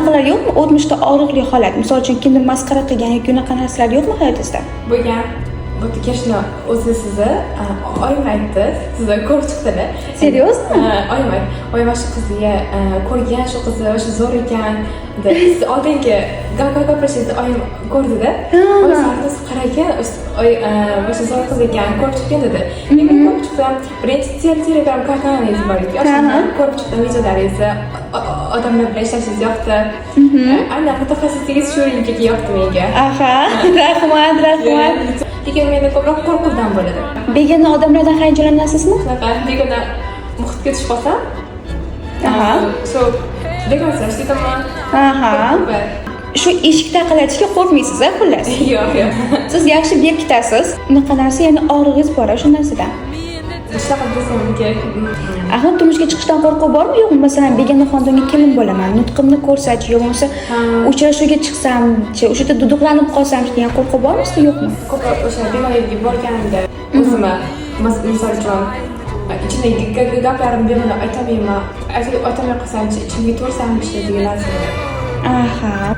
Unaqalar yo'qmi o'tmishda, og'riqli holat, misol uchun, kimdir masxara qilgan yoki unaqa narsalar yo'qmi hayotingizda? Bo'lgan. Bu kelishni o'zi sizni oyim aytdi, sizni ko'rib chiqdilar. Серьезно? Ha, oyim aytdi, oyim mana shu qizga ko'rgan, shu qizni вообще zo'r ekan deb. Siz oldingi gap gaplashishni oyim ko'rdida, oyim sardoz qaragan, oy вообще zo'r qiz ekan, ko'rib chiqqan dedi. Men ko'rib chiqdim. Birinchi Telegram kanalingiz bor ekan, o'shanda ko'rib chiqdim videolaringizni, odamlar bilan ishlashingiz yoqdi. Aynan mutaxassisligingiz shu yerga yoqdi menga. Aha, rahmat, rahmat. Lekin menda ko'proq qo'rquvdan bo'ladi. Begona odamlardan hayajonlanasizmi? Shunaqa begona muhitga tushib qolsam, shu begonasirashib ketaman. Shu eshik taqillatishga qo'rqmaysiz, a, xullas? Yo'q. Siz yaxshi berkitasiz unaqa narsa, ya'ni og'rig'ingiz bor shu narsadan? Shunaqa desam kerak. Axir turmushga chiqishdan qo'rquv bormi, yo'qmi? Masalan, begona xonadonga kelin bo'laman, nutqimni ko'rsatchi, yo bo'lmasa uchrashuvga chiqsamchi, o'sha yerda duduqlanib qolsamchi degan qo'rquv bormi sizda, yo'qmi? Ko'proq o'sha begona yerga borganimda o'zimni, misol uchun, ichimdagi gaplarimni bemalol aytolmayman, aytolmay qolsamchi, ichimga to'rsamchi degan narsa. Aha.